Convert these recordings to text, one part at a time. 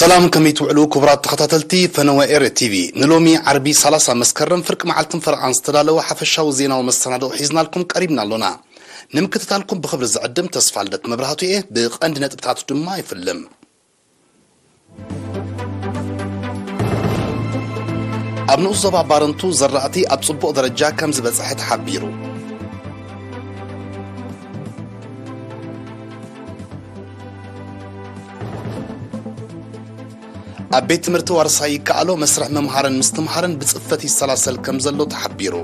ሰላም፣ ከመይ ትውዕሉ ክቡራት ተኸታተልቲ ፈነወ ኤረ ቲቪ? ንሎሚ ዓርቢ ሰላሳ መስከረም ፍርቂ መዓልትን ፈረቓን ዝተዳለወ ሓፈሻዊ ዜናዊ መሰናድኦ ሒዝናልኩም ቀሪብና ኣሎና። ንምክትታልኩም ብኽብሪ ዝዕድም ተስፋ ልደት መብራህቱ እየ። ብቐንዲ ነጥብታቱ ድማ ይፍልም። ኣብ ንኡስ ዞባ ባረንቱ ዘራእቲ ኣብ ጽቡቕ ደረጃ ከም ዝበጽሐ ተሓቢሩ። ኣብ ቤት ትምህርቲ ዋርሳይ ይከኣሎ መስርሕ ምምሃርን ምስትምሃርን ብጽፈት ይሰላሰል ከም ዘሎ ተሓቢሩ።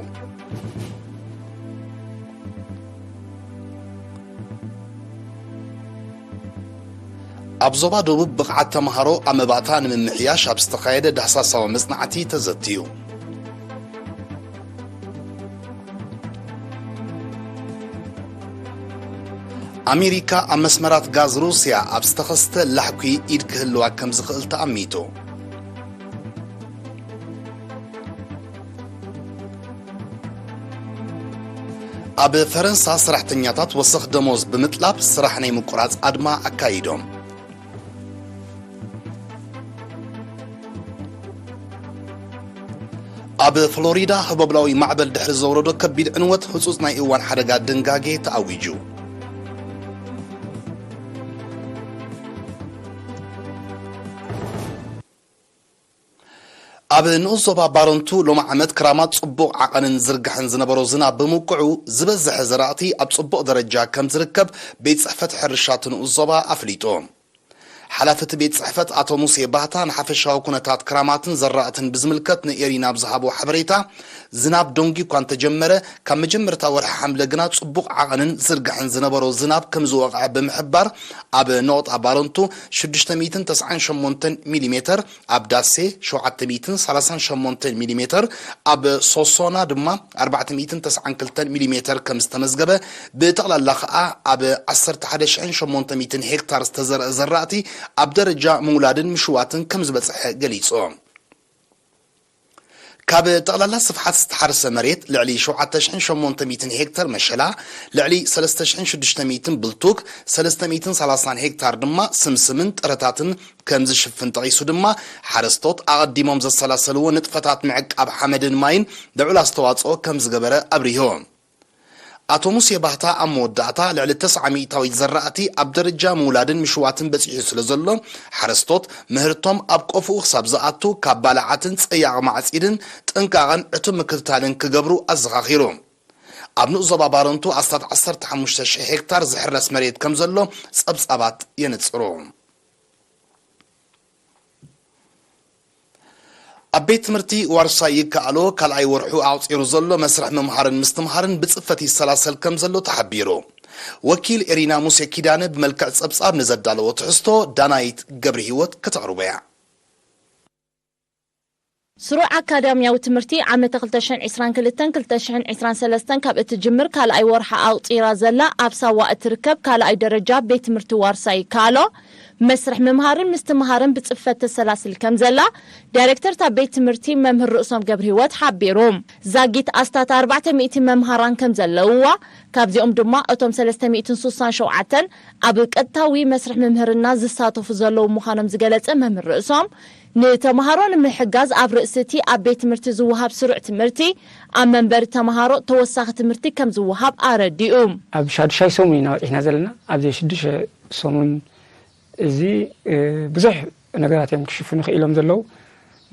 ኣብ ዞባ ደቡብ ብቕዓት ተምሃሮ ኣብ መባእታ ንምምሕያሽ ኣብ ዝተኻየደ ዳህሳሳዊ መጽናዕቲ ተዘትዩ። ኣሜሪካ ኣብ መስመራት ጋዝ ሩስያ ኣብ ዝተኸስተ ላሕኲ ኢድ ክህልዋ ከም ዝኽእል ተኣሚቱ። ኣብ ፈረንሳ ሰራሕተኛታት ወሰኽ ደሞዝ ብምጥላብ ስራሕ ናይ ምቁራጽ ኣድማ ኣካይዶም። ኣብ ፍሎሪዳ ህቦብላዊ ማዕበል ድሕሪ ዘውረዶ ከቢድ ዕንወት ህጹጽ ናይ እዋን ሓደጋ ድንጋጌ ተኣዊጁ። ኣብ ንኡስ ዞባ ባረንቱ ሎሚ ዓመት ክራማት ጽቡቕ ዓቐንን ዝርግሐን ዝነበሮ ዝናብ ብምውቅዑ ዝበዝሐ ዘራእቲ ኣብ ጽቡቕ ደረጃ ከም ዝርከብ ቤት ጽሕፈት ሕርሻ እቲ ንኡስ ዞባ ኣፍሊጡ። ሓላፊ እቲ ቤት ጽሕፈት ኣቶ ሙሴ ባህታ ንሓፈሻዊ ኩነታት ክራማትን ዘራእትን ብዝምልከት ንኤሪና ኣብ ዝሃቦ ሓበሬታ፣ ዝናብ ዶንጊ እኳ እንተጀመረ፣ ካብ መጀመርታ ወርሒ ሓምለ ግና ጽቡቕ ዓቐንን ዝርግሐን ዝነበሮ ዝናብ ከም ዝወቕዐ ብምሕባር፣ ኣብ ነቑጣ ባረንቱ ሽዱሽተ ሚእትን ተስዓን ሸሞንተን ሚሊሜተር፣ ኣብ ዳሴ ሸውዓተ ሚእትን ሰላሳን ሸሞንተን ሚሊሜተር፣ ኣብ ሶሶና ድማ ኣርባዕተ ሚእትን ተስዓን ክልተን ሚሊሜተር ከም ዝተመዝገበ፣ ብጠቕላላ ከኣ ኣብ ዓሰርተ ሓደ ሽሕን ሸሞንተ ሚእትን ሄክታር ዝተዘርአ ዘራእቲ ኣብ ደረጃ ምውላድን ምሽዋትን ከም ዝበጽሐ ገሊጹ። ካብ ጠቕላላ ስፍሓት ዝተሓርሰ መሬት ልዕሊ ሸውዓተ ሽሕን ሸሞንተ ሚእትን ሄክታር መሸላ፣ ልዕሊ ሰለስተ ሽሕን ሽዱሽተ ሚእትን ብልቱግ፣ ሰለስተ ሚእትን ሰላሳን ሄክታር ድማ ስምስምን ጥረታትን ከም ዝሽፍን ጠቒሱ ድማ፣ ሓረስቶት ኣቐዲሞም ዘሰላሰልዎ ንጥፈታት ምዕቃብ ሓመድን ማይን ልዑል ኣስተዋጽኦ ከም ዝገበረ ኣብሪሁ። ኣቶ ሙሴ ባህታ ኣብ መወዳእታ፣ ልዕሊ ተስዓ ሚእታዊት ዘራእቲ ኣብ ደረጃ ምውላድን ምሽዋትን በጺሑ ስለ ዘሎ፣ ሓረስቶት ምህርቶም ኣብ ቆፍኡ ክሳብ ዝኣቱ ካብ ባልዓትን ጸያቕ ማዕጺድን ጥንቃቐን ዕቱብ ምክትታልን ክገብሩ ኣዘኻኺሩ። ኣብ ንኡስ ዞባ ባረንቱ ኣስታት ዓሰርተ ሓሙሽተ ሽሕ ሄክታር ዝሕረስ መሬት ከም ዘሎ ጸብጻባት የነጽሩ። ኣብ ቤት ትምህርቲ ዋርሳይ ይከኣሎ ካልኣይ ወርሑ ኣቑጺሩ ዘሎ መስርሕ ምምሃርን ምስትምሃርን ብጽፈት ይሰላሰል ከም ዘሎ ተሓቢሩ። ወኪል ኤሪና ሙሴ ኪዳነ ብመልክዕ ጸብጻብ ንዘዳለዎ ትሕዝቶ ዳናይት ገብረ ህይወት ከተቕርቦ እያ። ስሩዕ ኣካዳምያዊ ትምህርቲ ዓመተ ክልተ ሽሕን ዕስራን ክልተን ክልተ ሽሕን ዕስራን ሰለስተን ካብ እትጅምር ካልኣይ ወርሓ ኣቑጺራ ዘላ ኣብ ሳዋ እትርከብ ካልኣይ ደረጃ ቤት ትምህርቲ ዋርሳይ ይከኣሎ መስርሕ ምምሃርን ምስትምሃርን ብጽፈት ተሰላስል ከም ዘላ ዳይሬክተር እታ ቤት ትምህርቲ መምህር ርእሶም ገብረህይወት ሓቢሩ። ዛጊት ኣስታት ኣርባዕተ ሚእቲ መምሃራን ከም ዘለውዋ፣ ካብዚኦም ድማ እቶም ሰለስተ ሚእትን ስሳን ሸውዓተን ኣብ ቀጥታዊ መስርሕ ምምህርና ዝሳተፉ ዘለዉ ምዃኖም ዝገለጸ መምህር ርእሶም፣ ንተምሃሮ ንምሕጋዝ ኣብ ርእሲ እቲ ኣብ ቤት ትምህርቲ ዝወሃብ ስሩዕ ትምህርቲ፣ ኣብ መንበሪ ተምሃሮ ተወሳኺ ትምህርቲ ከም ዝወሃብ ኣረዲኡ። ኣብ ሻዱሻይ ሰሙን ኢና በጺሕና ዘለና። ኣብዚ ሽዱሽተ ሰሙን እዚ፣ እ፣ ብዙሕ ነገራት እዮም ክሽፍኑ ክኢሎም ዘለዉ።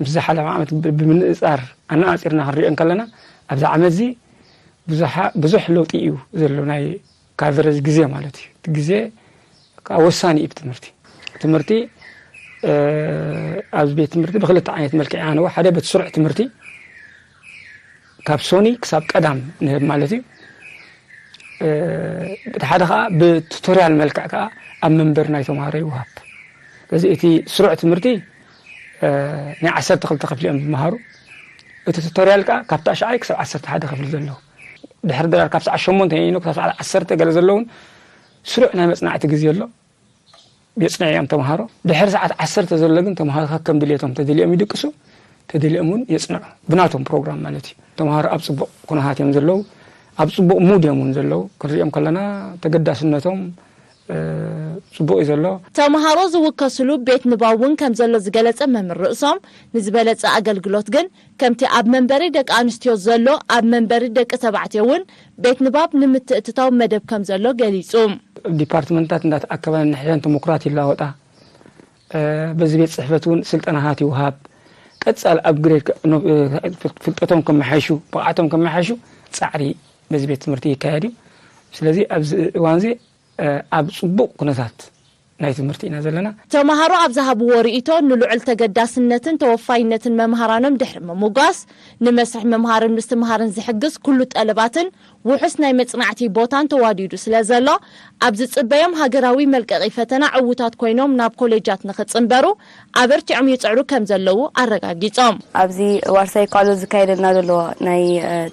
ምስ ዝሓለፈ ዓመት ብ-፣ ብምንጽጻር ኣነጻጺርና ክንሪኦ እንከለና፣ ኣብዚ ዓመት እዚ ብዙሓ-፣ ብዙሕ ለውጢ እዩ ዘሎ፣ ናይ ካቨረጅ ግዜ ማለት እዩ። እቲ ግዜ ከዓ ወሳኒ እዩ ብትምህርቲ። ትምህርቲ፣ እ፣ ኣብዚ ቤት ትምህርቲ ብክልተ ዓይነት መልክዕ ኢና ንህቦ። ሓደ በቲ ስሩዕ ትምህርቲ ካብ ሶኒ ክሳብ ቀዳም ንህብ ማለት እዩ። እ፣ እቲ ሓደ ከዓ ብቱቶርያል መልክዕ ከዓ ኣብ መንበር ናይ ተምሃሮ ይወሃብ። ስለዚ እቲ ስሩዕ ትምህርቲ፣ እ፣ ናይ ዓሰርተ ክልተ ክፍሊ እዮም ዝመሃሩ። እቲ ቱቶርያል ከዓ ካብ ታሽዓይ ክሳብ ዓሰርተ ሓደ ክፍሊ ዘለዉ። ድሕሪ ድራር ካብ ሰዓት ሸሞንተ ይኖ ክሳብ ሰዓት ዓሰርተ ገለ ዘለውን ስሩዕ ናይ መጽናዕቲ ግዜ ኣሎ። የጽንዑ እዮም ተምሃሮ። ድሕሪ ሰዓት ዓሰርተ ዘሎ ግን ተምሃሮ ከከም ድሌቶም ተደልዮም ይድቅሱ፣ ተደልዮም እውን የጽንዑ። ብናቶም ፕሮግራም ማለት እዩ። ተምሃሮ ኣብ ጽቡቕ ኩነታት እዮም ዘለዉ፣ ኣብ ጽቡቕ ሙድ እዮም እውን ዘለዉ። ክንሪኦም ከለና ተገዳስነቶም፣ ጽቡቕ እዩ ዘሎ። ተምሃሮ ዝውከስሉ ቤት ንባብ እውን ከም ዘሎ ዝገለጸ መምህር ርእሶም፣ ንዝበለጸ ኣገልግሎት ግን ከምቲ ኣብ መንበሪ ደቂ ኣንስትዮ ዘሎ ኣብ መንበሪ ደቂ ተባዕትዮ እውን ቤት ንባብ ንምትእትታው መደብ ከም ዘሎ ገሊጹ። ዲፓርትመንታት እንዳተኣከባ ነንሕድሕደን ተመኩራት ይለዋወጣ። በዚ ቤት ጽሕፈት እውን ስልጠናታት ይወሃብ። ቀጻሊ ኣብ ግሬድ ፍልጠቶም ከመሓይሹ፣ ብቕዓቶም ከመሓይሹ ጻዕሪ በዚ ቤት ትምህርቲ ይካየድ እዩ። ስለዚ ኣብዚ እዋን እዚ ኣብ ጽቡቕ ኩነታት ናይ ትምህርቲ ኢና ዘለና። ተምሃሮ ኣብ ዝሃብዎ ርእይቶ ንልዑል ተገዳስነትን ተወፋይነትን መምሃራኖም ድሕሪ ምምጓስ፣ ንመስርሕ ምምሃርን ምስትምሃርን ዝሕግዝ ኩሉ ጠለባትን ውሑስ ናይ መጽናዕቲ ቦታን ተዋዲዱ ስለ ዘሎ፣ ኣብ ዝጽበዮም ሃገራዊ መልቀቒ ፈተና ዕዉታት ኮይኖም ናብ ኮሌጃት ንኽጽንበሩ ኣበርቲዖም ይጽዕሩ ከም ዘለዉ ኣረጋጊጾም። ኣብዚ ዋርሳይ ቃሎ ዝካየደልና ዘሎ ናይ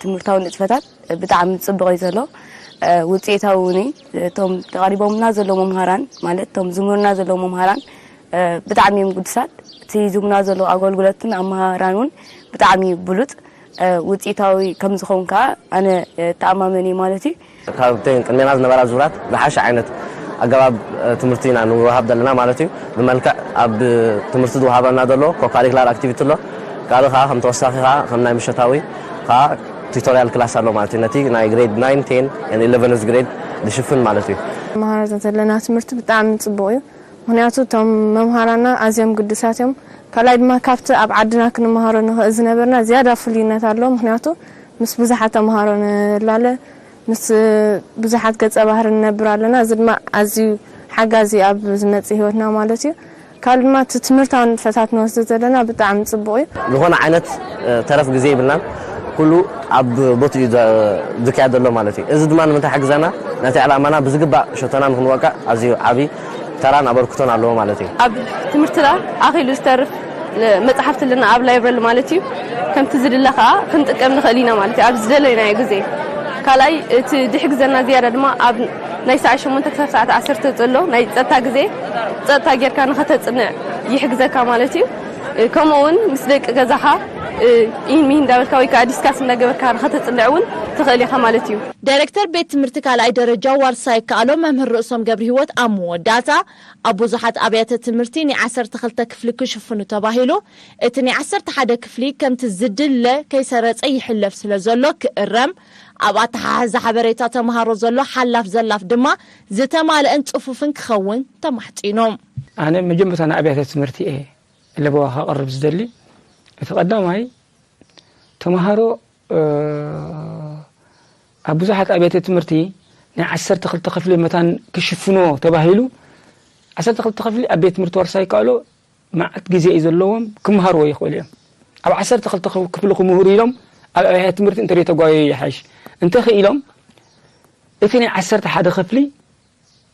ትምህርታዊ ንጥፈታት ብጣዕሚ ጽቡቕ እዩ ዘሎ። ውፅኢታዊ እውን እዩ። እቶም ተቐሪቦምና ዘለዉ መምሃራን ማለት እቶም ዝምህሩና ዘለዉ መምሃራን ብጣዕሚ እዮም ግዱሳት። እቲ ዝህቡና ዘለዉ ኣገልግሎትን ኣመሃህራን እውን ብጣዕሚ እዩ ብሉፅ። ውፅኢታዊ ከም ዝኸውን ከዓ ኣነ እተኣማመን እየ ማለት እዩ። ካብተን ቅድሜና ዝነበራ ዙራት ዝሓሸ ዓይነት ኣገባብ ትምህርቲ ኢና ንወሃብ ዘለና ማለት እዩ። ብመልክዕ ኣብ ትምህርቲ ዝወሃበና ዘሎ ኮካሪክላር ኣክቲቪቲ ኣሎ። ካልእ ከዓ ከም ተወሳኺ ከዓ ከም ናይ ምሸታዊ ከዓ ቱቶሪያል ክላስ ኣሎ ማለት እዩ። ነቲ ናይ ግሬድ ናይን፣ ቴን ኤንድ ኢለቨንዝ ግሬድ ዝሽፍን ማለት እዩ። መሃራትና ዘለና ትምህርቲ ብጣዕሚ ፅቡቕ እዩ። ምኽንያቱ እቶም መምሃራና ኣዝዮም ግዱሳት እዮም። ካልኣይ ድማ ካብቲ ኣብ ዓድና ክንመሃሮ ንኽእል ዝነበርና ዝያዳ ፍሉይነት ኣለዎ። ምኽንያቱ ምስ ብዙሓት ተምሃሮ ንላለ፣ ምስ ብዙሓት ገፀ ባህሪ ንነብር ኣለና። እዚ ድማ ኣዝዩ ሓጋዚ ኣብ ዝመፅእ ህይወትና ማለት እዩ። ካልእ ድማ እቲ ትምህርታዊ ንጥፈታት ንወስዶ ዘለና ብጣዕሚ ፅቡቕ እዩ። ዝኾነ ዓይነት ተረፍ ግዜ የብልናን። ኩሉ ኣብ ቦትኡ እዩ ዝካየድ ዘሎ ማለት እዩ። እዚ ድማ ንምንታይ ይሕግዘና? ነቲ ዕላማና ብዝግባእ ሸቶና ንክንወቅዕ ኣዝዩ ዓብዪ ተራን ኣበርክቶን ኣለዎ ማለት እዩ። ኣብ ትምህርትና ኣኺሉ ዝተርፍ መፅሓፍቲ ኣለና ኣብ ላይብረሪ ማለት እዩ። ከምቲ ዝድለ ከዓ ክንጥቀም ንኽእል ኢና ማለት እዩ። ኣብ ዝደለናዮ ግዜ። ካልኣይ እቲ ዝሕግዘና ዝያዳ ድማ ኣብ ናይ ሰዓት ሸሞንተ ክሳብ ሰዓት ዓሰርተ ዘሎ ናይ ፀጥታ ግዜ ፀጥታ ጌርካ ንኸተፅንዕ ይሕግዘካ ማለት እዩ። ከምኡ እውን ምስ ደቂ ገዛኻ ኢን ሚን እንዳበልካ ወይ ከዓ ዲስካስ እንዳገበርካ ንኸተፅንዕ እውን ትኽእል ኢኻ ማለት እዩ። ዳይሬክተር ቤት ትምህርቲ ካልኣይ ደረጃ ዋርሳይ ይከኣሎ መምህር ርእሶም ገብረሂወት ኣብ መወዳእታ ኣብ ብዙሓት ኣብያተ ትምህርቲ ናይ ዓሰርተ ክልተ ክፍሊ ክሽፍኑ ተባሂሉ እቲ ናይ ዓሰርተ ሓደ ክፍሊ ከምቲ ዝድለ ከይሰረፀ ይሕለፍ ስለ ዘሎ ክእረም ኣብ ኣተሓሕዛ ሓበሬታ ተምሃሮ ዘሎ ሓላፍ ዘላፍ ድማ ዝተማልአን ፅፉፍን ክኸውን ተማሕፂኑ። ኣነ መጀመርታ ንኣብያተ ትምህርቲ እየ ለበዋ ከቕርብ ዝደሊ። እቲ ቀዳማይ ተምሃሮ ኣብ ብዙሓት ኣብያተ ትምህርቲ ናይ ዓሰርተ ክልተ ክፍሊ መታን ክሽፍንዎ ተባሂሉ ዓሰርተ ክልተ ክፍሊ ኣብ ቤት ትምህርቲ ዋርሳይ ይከኣሎ መዓት ግዜ እዩ ዘለዎም ክምሃርዎ ይኽእሉ እዮም። ኣብ ዓሰርተ ክልተ ክፍሊ ክምህሩ ኢሎም ኣብ ኣብያተ ትምህርቲ እንተደይተጓየዩ ይሓይሽ። እንተኽኢሎም እቲ ናይ ዓሰርተ ሓደ ክፍሊ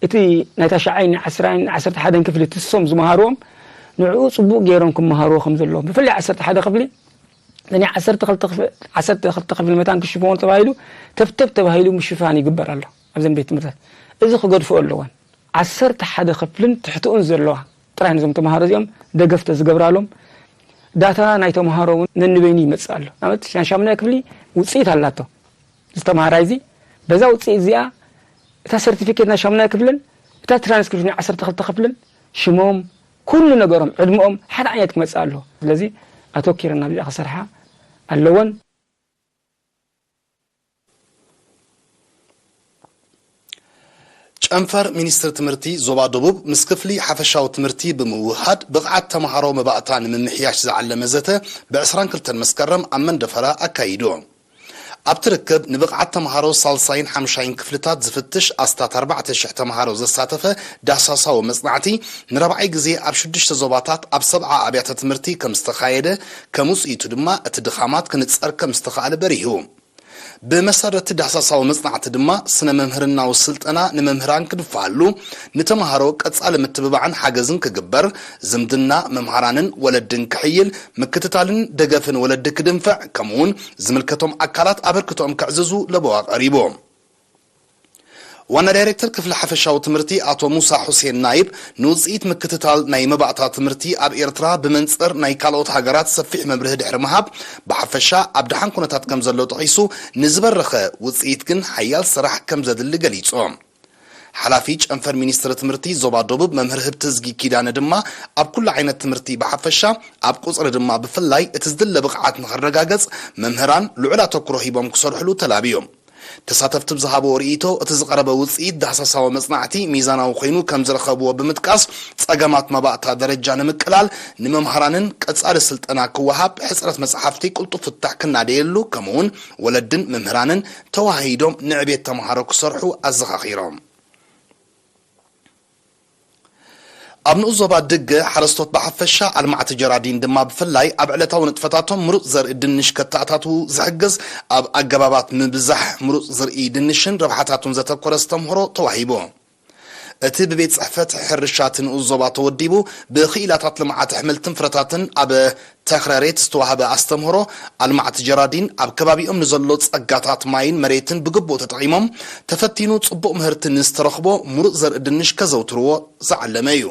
እቲ ናይ ታሽዓይን ዓስራይን ዓሰርተ ሓደን ክፍሊ ትሶም ዝመሃርዎም ንዕኡ ጽቡቕ ገይሮም ክመሃርዎ ከም ዘለዎም ብፍላይ ዓሰርተ ሓደ ክፍሊ ናይ ዓሰርተ ክልተ ክፍሊ መታን ክሽፈኑ ተባሂሉ ተብተብ ተባሂሉ ምሽፋን ይግበር ኣሎ ኣብዘን ቤት ትምህርታት እዚ ክገድፍኦ ኣለዎን ዓሰርተ ሓደ ክፍልን ትሕትኡን ዘለዋ ጥራይ ነዞም ተምሃሮ እዚኦም ደገፍ ተዝገብራሎም ዳታ ናይ ተምሃሮ እውን ነንበይኑ ይመጽእ ኣሎ ንኣብነት ናይ ሻሙናይ ክፍሊ ውጽኢት ኣላቶ ዝተምሃራይ እዚ በዛ ውፅኢት እዚኣ እታ ሰርቲፊኬት ናይ ሻሙናይ ክፍልን እታ ትራንስክሪፕት ናይ ዓሰርተ ክልተ ክፍልን ሽሞም ኩሉ ነገሮም ዕድመኦም ሓደ ዓይነት ክመፅእ ኣለዎ ስለዚ ኣተኪረን ናብዚኣ ክሰርሓ ኣለወን። ጨንፈር ሚኒስትሪ ትምህርቲ ዞባ ደቡብ ምስ ክፍሊ ሓፈሻዊ ትምህርቲ ብምውህሃድ ብቕዓት ተምሃሮ መባእታ ንምምሕያሽ ዝዓለመ ዘተ ብ ዕስራን ክልተን መስከረም ኣብ መንደፈራ ኣካይዱ። ኣብቲ ርክብ ንብቕዓት ተምሃሮ ሳልሳይን ሓምሻይን ክፍልታት ዝፍትሽ ኣስታት ኣርባዕተ ሽሕ ተምሃሮ ዘሳተፈ ዳህሳሳዊ መጽናዕቲ ንራብዓይ ግዜ ኣብ ሽዱሽተ ዞባታት ኣብ ሰብዓ ኣብያተ ትምህርቲ ከም ዝተኻየደ ከም ውጽኢቱ ድማ እቲ ድኻማት ክንጸር ከም ዝተኻእለ በሪሁ። ብመሰረቲ ዳህሳሳዊ መጽናዕቲ ድማ ስነ መምህርናዊ ስልጠና ንመምህራን ክድፍኣሉ፣ ንተምሃሮ ቀጻሊ ምትብባዕን ሓገዝን ክግበር፣ ዝምድና መምሃራንን ወለድን ክሕይል፣ ምክትታልን ደገፍን ወለዲ ክድንፍዕ፣ ከምኡውን ዝምልከቶም ኣካላት ኣበርክቶኦም ከዕዝዙ ለበዋ ቀሪቡ። ዋና ዳይሬክተር ክፍሊ ሓፈሻዊ ትምህርቲ ኣቶ ሙሳ ሑሴን ናይብ ንውፅኢት ምክትታል ናይ መባእታ ትምህርቲ ኣብ ኤርትራ ብመንፅር ናይ ካልኦት ሃገራት ሰፊሕ መብርሂ ድሕሪ ምሃብ ብሓፈሻ ኣብ ደሓን ኩነታት ከም ዘሎ ጠቒሱ ንዝበረኸ ውፅኢት ግን ሓያል ስራሕ ከም ዘድሊ ገሊፆም። ሓላፊ ጨንፈር ሚኒስትሪ ትምህርቲ ዞባ ደቡብ መምህር ህብትዝጊ ኪዳነ ድማ፣ ኣብ ኩሉ ዓይነት ትምህርቲ ብሓፈሻ፣ ኣብ ቁጽሪ ድማ ብፍላይ፣ እቲ ዝድለ ብቕዓት ንኽረጋገጽ መምህራን ልዑል ኣተኩሮ ሂቦም ክሰርሕሉ ተላብዮም። ተሳተፍቲ ብዝሃብዎ ርእይቶ፣ እቲ ዝቐረበ ውጽኢት ዳህሳሳዊ መጽናዕቲ ሚዛናዊ ኮይኑ ከም ዝረኸብዎ ብምጥቃስ፣ ጸገማት መባእታ ደረጃ ንምቅላል፣ ንመምሃራንን ቀጻሊ ስልጠና ክወሃብ፣ ሕጽረት መጽሓፍቲ ቅልጡፍ ፍታሕ ክናደየሉ፣ ከምኡውን ወለድን መምህራንን ተዋሃሂዶም ንዕቤት ተምሃሮ ክሰርሑ ኣዘኻኺሮም። ኣብ ንኡስ ዞባ ድገ ሓረስቶት ብሓፈሻ፣ ኣልማዕቲ ጀራዲን ድማ ብፍላይ፣ ኣብ ዕለታዊ ንጥፈታቶም ምሩጽ ዘርኢ ድንሽ ከተኣታትዉ ዝሕግዝ፣ ኣብ ኣገባባት ምብዛሕ ምሩጽ ዝርኢ ድንሽን ረብሓታቱን ዘተኮረ ኣስተምህሮ ተዋሂቡ። እቲ ብቤት ጽሕፈት ሕርሻ እቲ ንኡስ ዞባ ተወዲቡ፣ ብክኢላታት ልምዓት ኣሕምልትን ፍረታትን ኣብ ተኽረሬት ዝተዋህበ ኣስተምህሮ፣ ኣልማዕቲ ጀራዲን ኣብ ከባቢኦም ንዘሎ ጸጋታት ማይን መሬትን ብግቡእ ተጠቒሞም፣ ተፈቲኑ ጽቡቕ ምህርቲ ንዝተረኽቦ ምሩጽ ዘርኢ ድንሽ ከዘውትርዎ ዝዓለመ እዩ።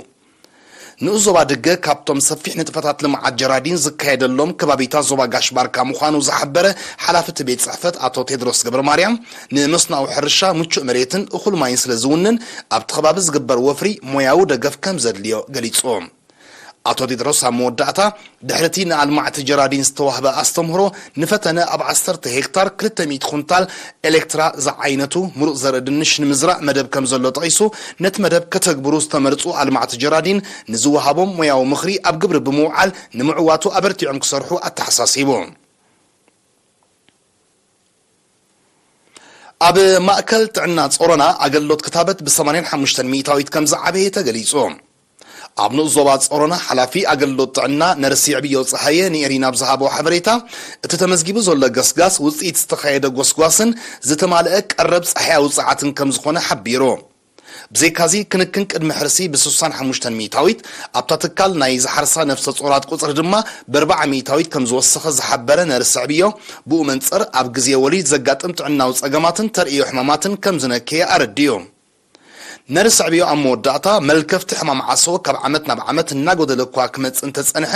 ንኡስ ዞባ ድገ ካብቶም ሰፊሕ ንጥፈታት ልምዓት ጀራዲን ዝካየደሎም ከባቢታት ዞባ ጋሽ ባርካ ምዃኑ ዝሓበረ ሓላፊ እቲ ቤት ጽሕፈት ኣቶ ቴድሮስ ገብረ ማርያም፣ ንመስኖኣዊ ሕርሻ ምቹእ መሬትን እኹል ማይን ስለ ዝውንን፣ ኣብቲ ከባቢ ዝግበር ወፍሪ ሞያዊ ደገፍ ከም ዘድልዮ ገሊጹ። ኣቶ ቴድሮስ ኣብ መወዳእታ፣ ድሕሪ እቲ ንኣልማዕቲ ጀራዲን ዝተዋህበ ኣስተምህሮ፣ ንፈተነ ኣብ ዓሰርተ ሄክታር ክልተ ሚእቲ ኩንታል ኤሌክትራ ዝዓይነቱ ምሩጽ ዘርኢ ድንሽ ንምዝራእ መደብ ከም ዘሎ ጠቒሱ፣ ነቲ መደብ ከተግብሩ ዝተመርጹ ኣልማዕቲ ጀራዲን ንዝወሃቦም ሞያዊ ምኽሪ ኣብ ግብሪ ብምውዓል ንምዕዋቱ ኣበርቲዖም ክሰርሑ ኣተሓሳሲቡ። ኣብ ማእከል ጥዕና ጾሮና ኣገልግሎት ክታበት ብ ሰማንያን ሓሙሽተን ሚእታዊት ከም ዝዓበየ ተገሊጹ። ኣብ ንኡስ ዞባ ጾሮና ሓላፊ ኣገልግሎት ጥዕና ነርስ የዕብዮ ጸሃየ ንኤሪና ኣብ ዝሃቦ ሓበሬታ፣ እቲ ተመዝጊቡ ዘሎ ገስጋስ ውጽኢት ዝተኻየደ ጎስጓስን ዝተማልአ ቀረብ ጸሓያዊ ጸዓትን ከም ዝኾነ ሓቢሩ። ብዘይካዚ፣ ክንክን ቅድሚ ሕርሲ ብ ስሳን ሓሙሽተን ሚእታዊት፣ ኣብታ ትካል ናይ ዝሓርሳ ነፍሰ ጾራት ቁጽሪ ድማ ብ ኣርብዓ ሚእታዊት ከም ዝወሰኸ ዝሓበረ ነርስ የዕብዮ፣ ብኡ መንጽር ኣብ ግዜ ወሊድ ዘጋጥም ጥዕናዊ ጸገማትን ተርእዮ ሕማማትን ከም ዝነከየ ኣረዲኡ። ነርስ ዕብዮ ኣብ መወዳእታ፣ መልከፍቲ ሕማም ዓሶ ካብ ዓመት ናብ ዓመት እናጎደለ እኳ ክመጽእ እንተጸንሐ፣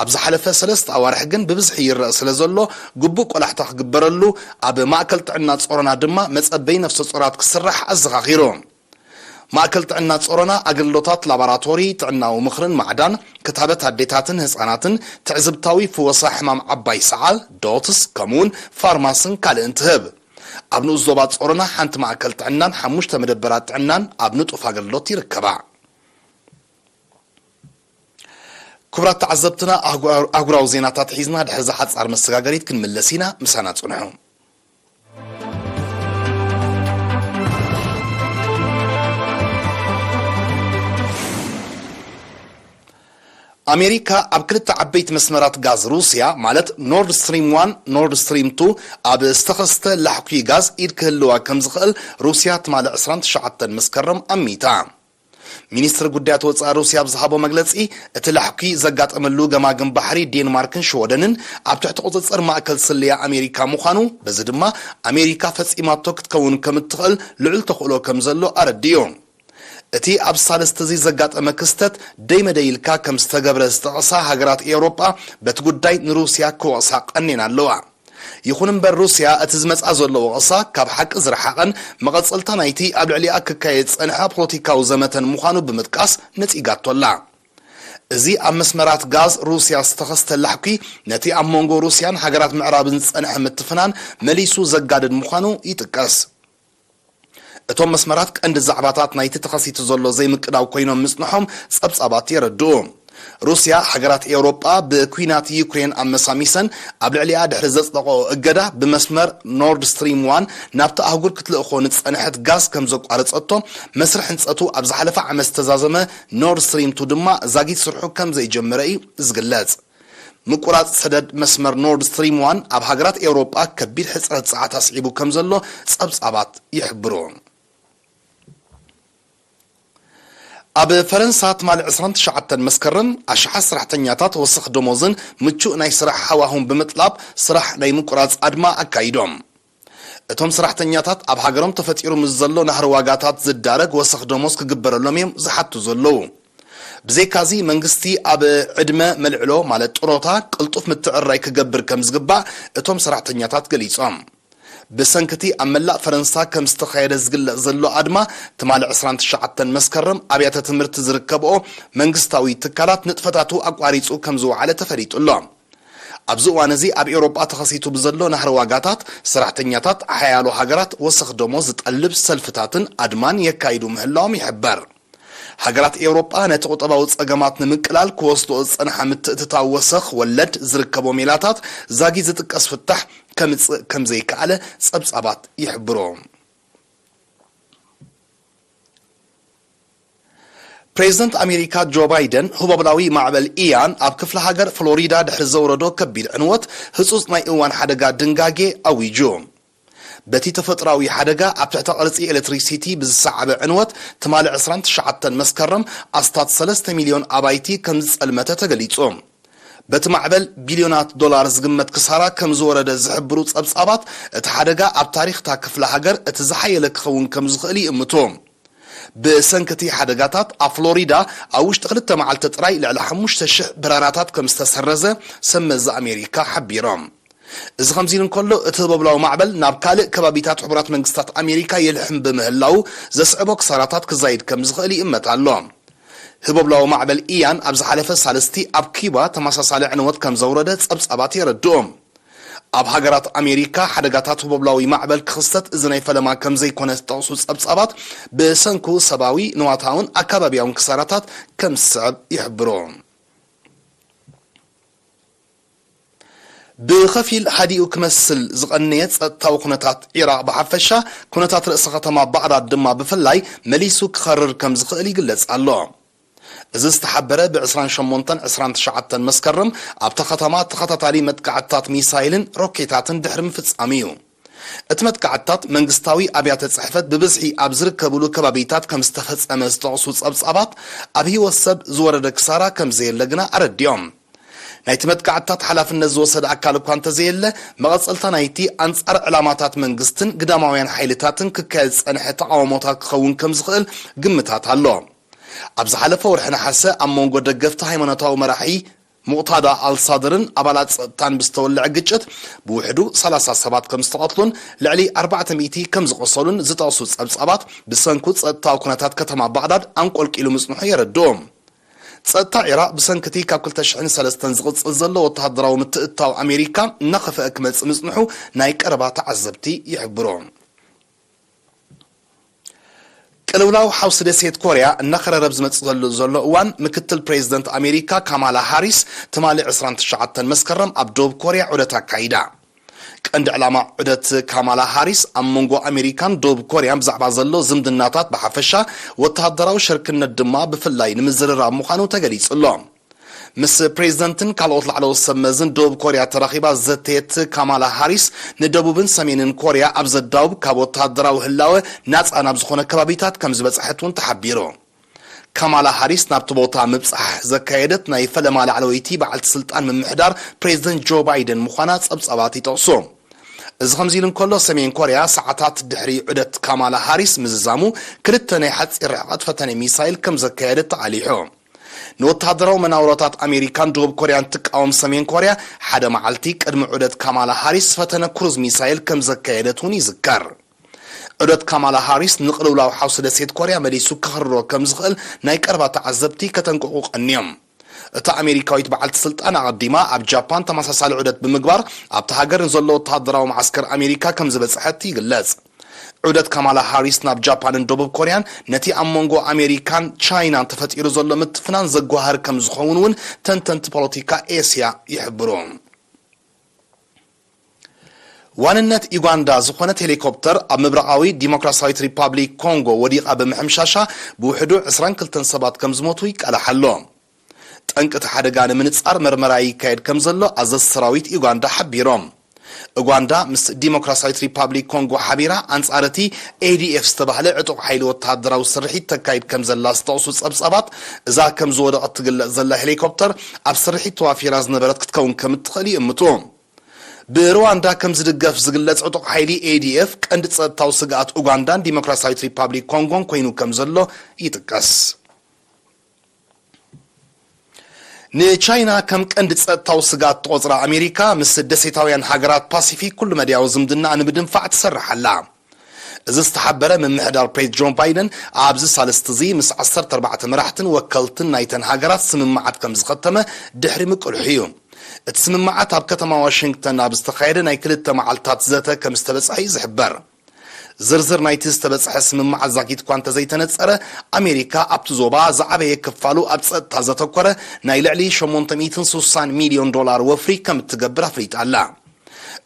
ኣብ ዝሓለፈ ሰለስተ ኣዋርሕ ግን ብብዝሒ ይረእ ስለ ዘሎ፣ ግቡእ ቆላሕታ ክግበረሉ፣ ኣብ ማእከል ጥዕና ጾሮና ድማ መጸበይ ነፍሰ ጾራት ክስራሕ ኣዘኻኺሩ። ማእከል ጥዕና ጾሮና ኣገልግሎታት ላቦራቶሪ፣ ጥዕናዊ ምኽርን ማዕዳን፣ ክታበት ኣዴታትን ህጻናትን፣ ትዕዝብታዊ ፍወሳ ሕማም ዓባይ ሰዓል፣ ዶትስ፣ ከምኡውን ፋርማስን ካልእን ትህብ። ኣብ ንኡስ ዞባ ጾሮና ሓንቲ ማእከል ጥዕናን ሓሙሽተ መደበራት ጥዕናን ኣብ ንጡፍ ኣገልግሎት ይርከባ። ክቡራት ተዓዘብትና፣ ኣህጉ-፣ ኣህጉራዊ ዜናታት ሒዝና ድሕሪ እዛ ሓጻር መሰጋገሪት ክንምለስ ኢና። ምሳና ጽንሑ። ኣሜሪካ ኣብ ክልተ ዓበይቲ መስመራት ጋዝ ሩስያ፣ ማለት ኖርድ ስትሪም ዋን፣ ኖርድ ስትሪም ቱ፣ ኣብ ዝተኸስተ ላሕኲ ጋዝ ኢድ ክህልዋ ከም ዝኽእል ሩስያ ትማሊ ዕስራን ትሽዓተን መስከረም ኣሚታ። ሚኒስትሪ ጉዳያት ወጻኢ ሩስያ ኣብ ዝሃቦ መግለጺ፣ እቲ ላሕኲ ዘጋጠመሉ ገማግም ባሕሪ ዴንማርክን ሽወደንን ኣብ ትሕቲ ቁጽጽር ማእከል ስለያ ኣሜሪካ ምዃኑ፣ በዚ ድማ ኣሜሪካ ፈጺማቶ ክትከውን ከም እትኽእል ልዑል ተኽእሎ ከም ዘሎ ኣረዲኡ። እቲ ኣብ ሳልስቲ እዚ ዘጋጠመ ክስተት ደይመደይ ኢልካ ከም ዝተገብረ ዝጠቐሳ ሃገራት ኤውሮጳ፣ በቲ ጉዳይ ንሩስያ ክወቕሳ ቀኔን ኣለዋ። ይኹን እምበር፣ ሩስያ እቲ ዝመጽኣ ዘሎ ወቐሳ ካብ ሓቂ ዝረሓቐን መቐጸልታ ናይቲ ኣብ ልዕሊኣ ክካየድ ዝጸንሐ ፖለቲካዊ ዘመተን ምዃኑ ብምጥቃስ ነጺጋቶ ኣላ። እዚ ኣብ መስመራት ጋዝ ሩስያ ዝተኸስተ ላሕኲ፣ ነቲ ኣብ መንጎ ሩስያን ሃገራት ምዕራብን ዝጸንሐ ምትፍናን መሊሱ ዘጋድድ ምዃኑ ይጥቀስ። እቶም መስመራት ቀንዲ ዛዕባታት ናይቲ ተኸሲቱ ዘሎ ዘይምቅዳው ኮይኖም ምጽንሖም ጸብጻባት የረድኡ። ሩስያ፣ ሃገራት ኤውሮጳ ብኲናት ዩክሬን ኣመሳሚሰን ኣብ ልዕሊኣ ድሕሪ ዘጽደቐኦ እገዳ፣ ብመስመር ኖርድ ስትሪም ዋን ናብቲ ኣህጉር ክትልእኾ ንጸንሐት ጋዝ ከም ዘቋረጸቶ፣ መስርሕ ህንጸቱ ኣብ ዝሓለፈ ዓመት ዝተዛዘመ ኖርድ ስትሪም ቱ ድማ ዛጊት ስርሑ ከም ዘይጀመረ እዩ ዝግለጽ። ምቁራጽ ሰደድ መስመር ኖርድ ስትሪም ዋን ኣብ ሃገራት ኤውሮጳ ከቢድ ሕጽረት ጸዓት ኣስዒቡ ከም ዘሎ ጸብጻባት ይሕብሩ። ኣብ ፈረንሳ ትማሊ ዕስራን ትሽዓተን መስከረም፣ ኣሽሓት ሰራሕተኛታት ወሰኽ ደሞዝን ምቹእ ናይ ስራሕ ሃዋሁን ብምጥላብ፣ ስራሕ ናይ ምቁራጽ ኣድማ ኣካይዶም። እቶም ሰራሕተኛታት፣ ኣብ ሃገሮም ተፈጢሩ ምስ ዘሎ ናህሪ ዋጋታት ዝዳረግ ወሰኽ ደሞዝ ክግበረሎም እዮም ዝሓቱ ዘለዉ። ብዘይካዚ፣ መንግስቲ ኣብ ዕድመ መልዕሎ፣ ማለት ጥሮታ፣ ቅልጡፍ ምትዕርራይ ክገብር ከም ዝግባእ እቶም ሰራሕተኛታት ገሊጾም። ብሰንክቲ ኣብ መላእ ፈረንሳ ከም ዝተኻየደ ዝግለጽ ዘሎ ኣድማ፣ ትማሊ ዕስራን ትሽዓተን መስከረም ኣብያተ ትምህርቲ ዝርከብኦ መንግስታዊ ትካላት ንጥፈታቱ ኣቋሪጹ ከም ዝወዓለ ተፈሊጡ ኣሎ። ኣብዚ እዋን እዚ ኣብ ኤውሮጳ ተኸሲቱ ብዘሎ ናህሪ ዋጋታት፣ ሰራሕተኛታት ሓያሎ ሃገራት ወሰኽ ደሞዝ ዝጠልብ ሰልፍታትን ኣድማን የካይዱ ምህላዎም ይሕበር። ሃገራት ኤውሮጳ ነቲ ቁጠባዊ ጸገማት ንምቅላል ክወስድኦ ዝጸንሓ ምትእትታው ወሰኽ ወለድ ዝርከቦ ሜላታት ዛጊ ዝጥቀስ ፍታሕ ከምጽእ ከም ዘይከኣለ ጸብጻባት ይሕብሩ። ፕሬዝደንት ኣሜሪካ ጆ ባይደን፣ ህቦብላዊ ማዕበል ኢያን ኣብ ክፍለ ሃገር ፍሎሪዳ ድሕሪ ዘውረዶ ከቢድ ዕንወት፣ ህጹጽ ናይ እዋን ሓደጋ ድንጋጌ ኣዊጁ። በቲ ተፈጥሮኣዊ ሓደጋ ኣብ ትሕተ ቅርጺ ኤሌክትሪሲቲ ብዝሰዓበ ዕንወት፣ ትማሊ ዕስራን ትሽዓተን መስከረም ኣስታት ሰለስተ ሚልዮን ኣባይቲ ከም ዝጸልመተ ተገሊጹ። በቲ ማዕበል ቢልዮናት ዶላር ዝግመት ክሳራ ከም ዝወረደ ዝሕብሩ ጸብጻባት፣ እቲ ሓደጋ ኣብ ታሪኽታ ክፍለ ሃገር እቲ ዝሓየለ ክኸውን ከም ዝኽእል ይእምቱ። ብሰንኪ እቲ ሓደጋታት፣ ኣብ ፍሎሪዳ ኣብ ውሽጢ ክልተ መዓልቲ ጥራይ ልዕሊ ሓሙሽተ ሽሕ በረራታት ከም ዝተሰረዘ ሰብ መዚ ኣሜሪካ ሓቢሮም። እዚ ከምዚ ኢሉ እንከሎ፣ እቲ ህቦብላዊ ማዕበል ናብ ካልእ ከባቢታት ሕቡራት መንግስታት ኣሜሪካ ይልሕም ብምህላዉ፣ ዘስዕቦ ክሳራታት ክዛይድ ከም ዝኽእል ይእመት ኣሎ። ህቦብላዊ ማዕበል ኢያን ኣብ ዝሓለፈ ሳልስቲ ኣብ ኪባ ተመሳሳሊ ዕንወት ከም ዘውረደ ጸብጻባት የረድኡ። ኣብ ሃገራት ኣሜሪካ፣ ሓደጋታት ህቦብላዊ ማዕበል ክኽሰት እዚ ናይ ፈለማ ከም ዘይኮነ ዝጠቕሱ ጸብጻባት፣ ብሰንኩ ሰብኣዊ፣ ንዋታውን ኣከባብያውን ክሳራታት ከም ዝስዕብ ይሕብሩ። ብኸፊል ሃዲኡ ክመስል ዝቐነየ ጸጥታዊ ኩነታት ዒራቕ ብሓፈሻ፣ ኩነታት ርእሰ ከተማ ባቕዳድ ድማ ብፍላይ መሊሱ ክኸርር ከም ዝኽእል ይግለጽ ኣሎ። እዚ ዝተሓበረ ብ ዕስራን ሸሞንተን ዕስራን ትሽዓተን መስከረም ኣብታ ከተማ ተኸታታሊ መጥቃዕትታት ሚሳይልን ሮኬታትን ድሕሪ ምፍጻሙ እዩ። እቲ መጥቃዕትታት መንግስታዊ ኣብያተ ጽሕፈት ብብዝሒ ኣብ ዝርከብሉ ከባቢታት ከም ዝተፈጸመ ዝጠቕሱ ጸብጻባት፣ ኣብ ህይወት ሰብ ዝወረደ ክሳራ ከም ዘየለ ግና ኣረዲኦም። ናይቲ መጥቃዕትታት ሓላፍነት ዝወሰደ ኣካል እኳ እንተዘየለ፣ መቐጸልታ ናይቲ ኣንጻር ዕላማታት መንግስትን ግዳማውያን ሓይልታትን ክካየድ ዝጸንሐ ተቓውሞታት ክኸውን ከም ዝኽእል ግምታት ኣሎ። ኣብ ዝሓለፈ ወርሒ ነሓሰ፣ ኣብ መንጎ ደገፍቲ ሃይማኖታዊ መራሒ ሙቕታዳ ኣልሳድርን ኣባላት ጸጥታን ብዝተወልዐ ግጭት፣ ብውሕዱ ሰላሳ ሰባት ከም ዝተቐትሉን ልዕሊ ኣርባዕተ ሚእቲ ከም ዝቖሰሉን ዝጠቕሱ ጸብጻባት፣ ብሰንኩ ጸጥታዊ ኩነታት ከተማ ባቕዳድ ኣንቆልቂሉ ምጽንሑ የረድኡ። ጸጥታ ዒራቕ ብሰንኪ እቲ ካብ ክልተ ሽሕን ሰለስተን ዝቕጽል ዘሎ ወተሃደራዊ ምትእትታው ኣሜሪካ እናኸፍአ ክመጽእ ምጽንሑ ናይ ቀረባ ተዓዘብቲ ይሕብሩ። ቅልውላው ሓውሲ ደሴት ኮርያ እናኸረረ ኣብ ዝመጽእ ዘሎ እዋን፣ ምክትል ፕሬዝደንት ኣሜሪካ ካማላ ሃሪስ ትማሊ ዕስራን ትሽዓተን መስከረም ኣብ ደቡብ ኮርያ ዑደት ኣካይዳ። ቀንዲ ዕላማ ዑደት ካማላ ሃሪስ ኣብ መንጎ ኣሜሪካን ደቡብ ኮርያን ብዛዕባ ዘሎ ዝምድናታት ብሓፈሻ፣ ወተሃደራዊ ሽርክነት ድማ ብፍላይ ንምዝርራብ ምዃኑ ተገሊጹ ኣሎ። ምስ ፕሬዝደንትን ካልኦት ላዕለዎት ሰብ መዝን ደቡብ ኮርያ ተራኺባ ዝዘተየት ካማላ ሃሪስ፣ ንደቡብን ሰሜንን ኮርያ ኣብ ዘዳውብ ካብ ወተሃደራዊ ህላወ ናጻ ናብ ዝኾነ ከባቢታት ከም ዝበጽሐት እውን ተሓቢሩ። ካማላ ሃሪስ ናብቲ ቦታ ምብጻሕ ዘካየደት ናይ ፈለማ ላዕለወይቲ በዓልቲ ስልጣን ምምሕዳር ፕሬዝደንት ጆ ባይደን ምዃና ጸብጻባት ይጠቕሱ። እዚ ከምዚ ኢሉ እንከሎ፣ ሰሜን ኮርያ ሰዓታት ድሕሪ ዑደት ካማላ ሃሪስ ምዝዛሙ፣ ክልተ ናይ ሓጺር ርሕቀት ፈተነ ሚሳይል ከም ዘካየደት ተቓሊሑ። ንወተሃደራዊ መናውሮታት ኣሜሪካን ደቡብ ኮርያን ትቃወም ሰሜን ኮርያ፣ ሓደ መዓልቲ ቅድሚ ዑደት ካማላ ሃሪስ ፈተነ ክሩዝ ሚሳይል ከም ዘካየደት እውን ይዝከር። ዑደት ካማላ ሃሪስ ንቅልውላው ሓውሲ ደሴት ኮርያ መሊሱ ከኽርሮ ከም ዝኽእል ናይ ቀረባ ተዓዘብቲ ከተንቅቑ ቀንዮም። እታ ኣሜሪካዊት በዓልቲ ስልጣን ኣቐዲማ ኣብ ጃፓን ተመሳሳሊ ዑደት ብምግባር፣ ኣብታ ሃገር ንዘሎ ወተሃደራዊ መዓስከር ኣሜሪካ ከም ዝበጽሐት ይግለጽ። ዑደት ካማላ ሃሪስ ናብ ጃፓንን ደቡብ ኮርያን ነቲ ኣብ መንጎ ኣሜሪካን ቻይናን ተፈጢሩ ዘሎ ምትፍናን ዘጓሃር ከም ዝኸውን እውን ተንተንቲ ፖለቲካ ኤስያ ይሕብሩ። ዋንነት ዩጋንዳ ዝኾነት ሄሊኮፕተር ኣብ ምብራቓዊ ዲሞክራሲያዊት ሪፓብሊክ ኮንጎ ወዲቓ ብምሕምሻሻ ብውሕዱ ዕስራን ክልተን ሰባት ከም ዝሞቱ ይቃላሕ ኣሎ። ጠንቂ እቲ ሓደጋ ንምንጻር መርመራ ይካየድ ከም ዘሎ ኣዘዝቲ ሰራዊት ዩጋንዳ ሓቢሮም። ኡጋንዳ ምስ ዲሞክራሲያዊት ሪፓብሊክ ኮንጎ ሓቢራ ኣንጻር እቲ ኤ ዲ ኤፍ ዝተባህለ ዕጡቕ ሓይሊ ወተሃደራዊ ስርሒት ተካይድ ከም ዘላ ዝጠቕሱ ጸብጻባት፣ እዛ ከም ዝወደቐት ትግለጽ ዘላ ሄሊኮፕተር ኣብ ስርሒት ተዋፊራ ዝነበረት ክትከውን ከም እትኽእል ይእምቱ። ብሩዋንዳ ከም ዝድገፍ ዝግለጽ ዕጡቕ ሓይሊ ኤ ዲ ኤፍ ቀንዲ ጸጥታዊ ስግኣት ኡጋንዳን ዲሞክራሲያዊት ሪፓብሊክ ኮንጎን ኮይኑ ከም ዘሎ ይጥቀስ። ንቻይና ከም ቀንዲ ጸጥታዊ ስግኣት ትቖጽራ ኣሜሪካ፣ ምስ ደሴታውያን ሃገራት ፓሲፊክ ኩሉ መድያዊ ዝምድና ንምድንፋዕ ትሰርሕ ኣላ። እዚ ዝተሓበረ፣ ምምሕዳር ፕሬዚደንት ጆ ባይደን ኣብዚ ሳልስቲ እዚ ምስ ዓሰርተ ኣርባዕተ መራሕትን ወከልትን ናይተን ሃገራት ስምምዓት ከም ዝኸተመ ድሕሪ ምቅልሑ እዩ። እቲ ስምምዓት ኣብ ከተማ ዋሽንግተን ኣብ ዝተኻየደ ናይ ክልተ መዓልታት ዘተ ከም ዝተበጽሐ እዩ ዝሕበር። ዝርዝር ናይቲ ዝተበጽሐ ስምምዓት ዛጊት እኳ እንተዘይተነጸረ፣ ኣሜሪካ ኣብቲ ዞባ ዝዓበየ ክፋሉ ኣብ ጸጥታ ዘተኮረ ናይ ልዕሊ ሸሞንተ ሚእትን ስሳን ሚልዮን ዶላር ወፍሪ ከም እትገብር ኣፍሊጣ ኣላ።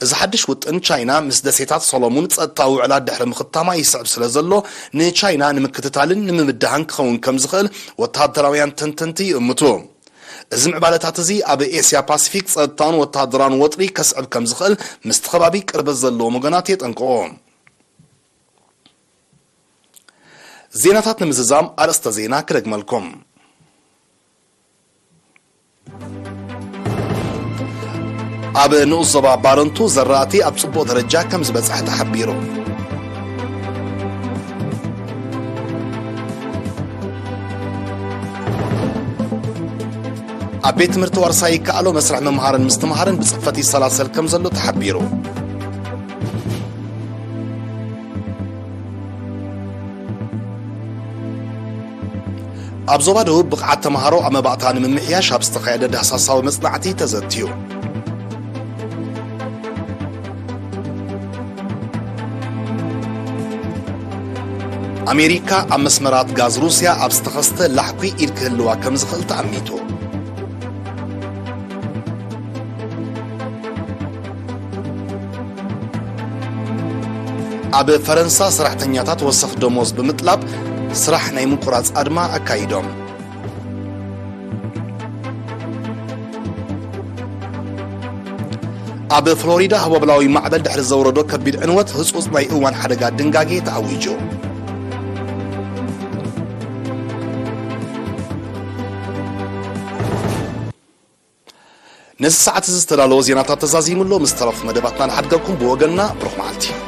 እዚ ሓድሽ ውጥን፣ ቻይና ምስ ደሴታት ሶሎሙን ጸጥታዊ ውዕላት ድሕሪ ምኽታማ ይስዕብ ስለ ዘሎ፣ ንቻይና ንምክትታልን ንምብድሃን ክኸውን ከም ዝኽእል ወተሃደራውያን ተንተንቲ ይእምቱ። እዚ ምዕባለታት እዚ ኣብ ኤስያ ፓሲፊክ ጸጥታውን ወተሃደራውን ወጥሪ ከስዕብ ከም ዝኽእል ምስቲ ከባቢ ቅርበት ዘለዎም ወገናት የጠንቅቑ። ዜናታት ንምዝዛም ኣርእስተ ዜና ክደግመልኩም። ኣብ ንኡስ ዞባ ባረንቱ ዘራእቲ ኣብ ጽቡቕ ደረጃ ከም ዝበጽሐ ተሓቢሩ። ኣብ ቤት ትምህርቲ ዋርሳይ ይከኣሎ መስርሕ ምምሃርን ምስትምሃርን ብጽፈት ይሰላሰል ከም ዘሎ ተሓቢሩ። ኣብ ዞባ ደቡብ ብቕዓት ተምሃሮ ኣብ መባእታ ንምምሕያሽ ኣብ ዝተኻየደ ዳህሳሳዊ መጽናዕቲ ተዘትዩ። ኣሜሪካ ኣብ መስመራት ጋዝ ሩስያ ኣብ ዝተኸስተ ላሕኲ ኢድ ክህልዋ ከም ዝኽእል ተኣሚቱ። ኣብ ፈረንሳ ሰራሕተኛታት ወሰኽ ደሞዝ ብምጥላብ ስራሕ ናይ ምቁራጽ ኣድማ ኣካይዶም። ኣብ ፍሎሪዳ ህቦብላዊ ማዕበል ድሕሪ ዘውረዶ ከቢድ ዕንወት ህጹጽ ናይ እዋን ሓደጋ ድንጋጌ ተኣዊጁ። ነዚ ሰዓት እዚ ዝተዳለወ ዜናታት ተዛዚሙ ኣሎ። ምስ ተረፉ መደባትና ንሓድገኩም። ብወገንና ብሩኽ መዓልቲ።